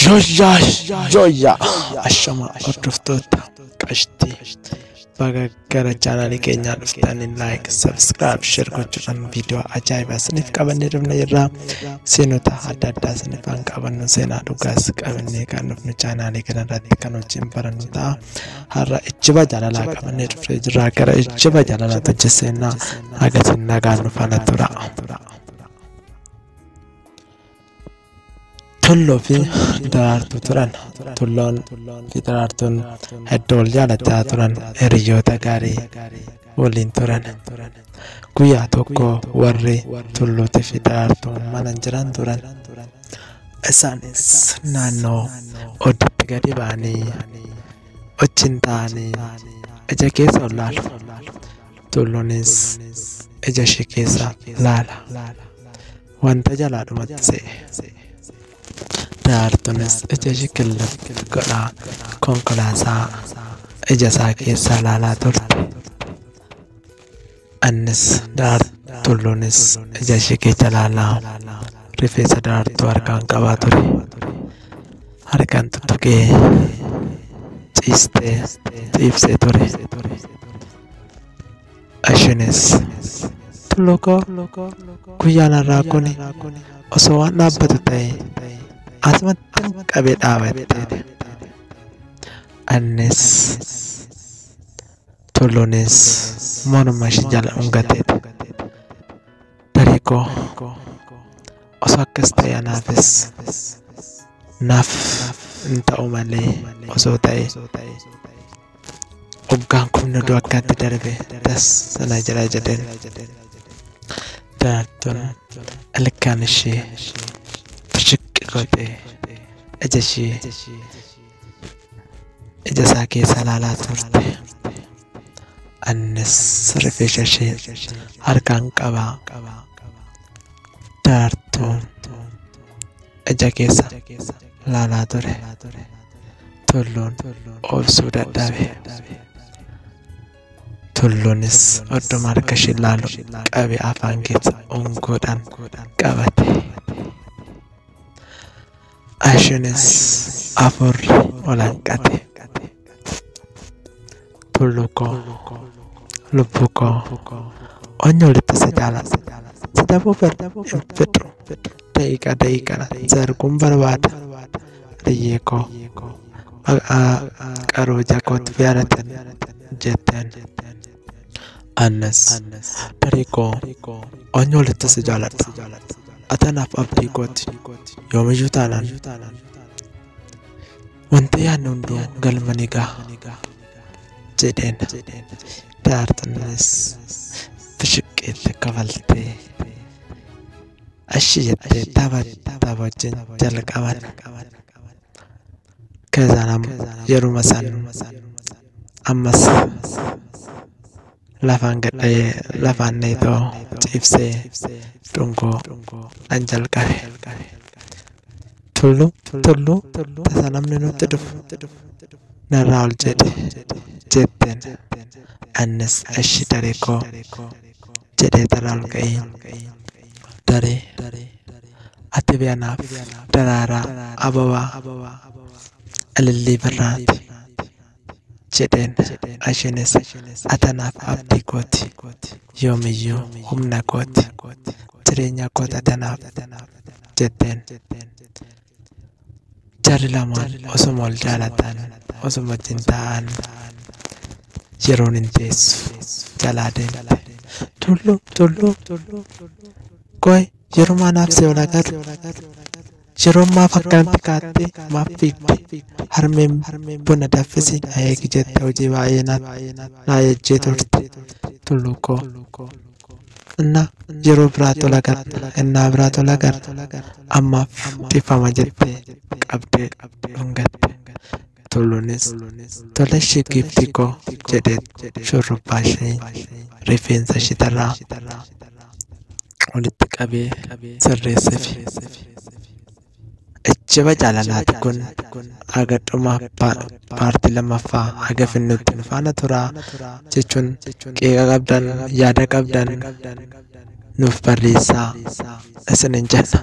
Joyyaa ashama hordoftoota qashtii baga gara chaanaalii keenyaa dhuftanii like, subscribe, share gochuudhaan viidiyoo ajaa'ibaa isiniif qabannee dhufne jirra. Seenota adda addaa isiniif kan qabannu, seenaa dhugaas qabannee kan dhufnu chaanaalii kanarratti kan wajjin barannu ta'a. Har'a ijjiba jaalalaa qabannee dhufnee jirra. Gara ijjiba jaalalaatti hojjesseenna hagatiin nagaan nu faana tura. Tulluu fi Daraartuu turan. Tulloon fi Daraartuun hedduu wal jaalachaa turan. Hiriyoota gaarii waliin turan. Guyyaa tokko warri Tulluutii fi Daraartuun mana jiran turan. Isaanis naannoo oddatti gadi ba'anii wajjin ta'anii ija keessa ol laalu. Tulluunis ija ishee keessa laala. Wanta jalaa dhumatti se'e. Daraartuunis ija ishee qillab godhaa konkolaataa ija isaa keessa ilaalaa turte. Innis Tulluunis ija ishee keessa ilaalaa rifeensa Daraartuu harkaan qabaa ture. Harkaan tuttuqee ciistee ciibsee ture. Isheenis, "Tulluu koo, guyyaan har'aa kun osoo waan dhaabbatu ta'ee asumatti qabee dhaabatteen." Innis Tulluunis morma ishee jala dhungateeti. "Daree koo, osoo akkas ta'e anaafis naaf hin ta'u malee osoo ta'e waggaan kun oduu akkaatti darbe das sana jira" jedheen. Daraartuun ilkaan ishee bishiqqi gootee ija ishee ija isaa keessa ilaalaa turte. Innis rifeensa ishee harkaan qabaa Daraartuu ija keessa ilaalaa ture. Tulluun obsuu dadhabe. Tulluunis odduma harka ishee ilaalu qabee afaan keessa ungoodhaan qabate. Isheenis hafuurri ol hanqate. "Tulluu koo, lubbuu koo, onnee olitti si jaaladha. Si dhabuu hin fedhu. Daqiiqaa daqiiqaan si arguun barbaada. Riyyee koo, maqaa qaroo ija kootti yaadatan" jetteen. Innis, "Daree koo, onnee olitti si jaaladha. Ati anaaf abdii kooti. Yoomiyyuu taanaan wanti yaadne hunduu galma ni ga'a" jedheen. Daraartuunis bishiqqeetti kafaltee ashi jettee tapha tapha wajjin jalqaban. Kazaan yeruma san ammas lafaan gadhee lafaan neetoo ciibsee dhungoo an jalqabe. "Tulluu, Tulluu, tasa namni nutti dhufu narraa ol jedhe" jetteen. Innis, "Ashi daree koo" jedhee tarraa ol ka'ee, "Daree, ati anaaf daraaraa ababaa ilillii birraati" jedheen. Isheenis, "Ati anaaf abdii kooti. Yoomiyyuu humna kooti. Jireenya kooti ati anaaf" jetteen. Jarri lamaan osuma wal jaalatan, osuma wajjin taa'an yeroon hin teessu jalaa deemte. "Tulluu, Tulluu, qoy yeroo anaaf si ol agarru yeroo maaf akkanatti kaattee maaf fiigde? Harmeen buna danfisi na eegi jettee hojii baay'ee na ajajjee turte. Tulluu koo, inna yeroo biraatti ol agarra, innaa biraatti ol agarra, ammaaf dhiifama" jettee qabdee dhungatte. Tulluunis, "Tole ishee giiftii koo" jedhee shurrubbaa ishee rifeensa ishee irraa walitti qabee sirreesseef. Ijjiba jaalalaati kun haga dhuma paartii lammaffaa haga finnutti nu faana turaa jechuun qeeqa qabdan, yaada qabdan nuuf barreessaa isinin jenna.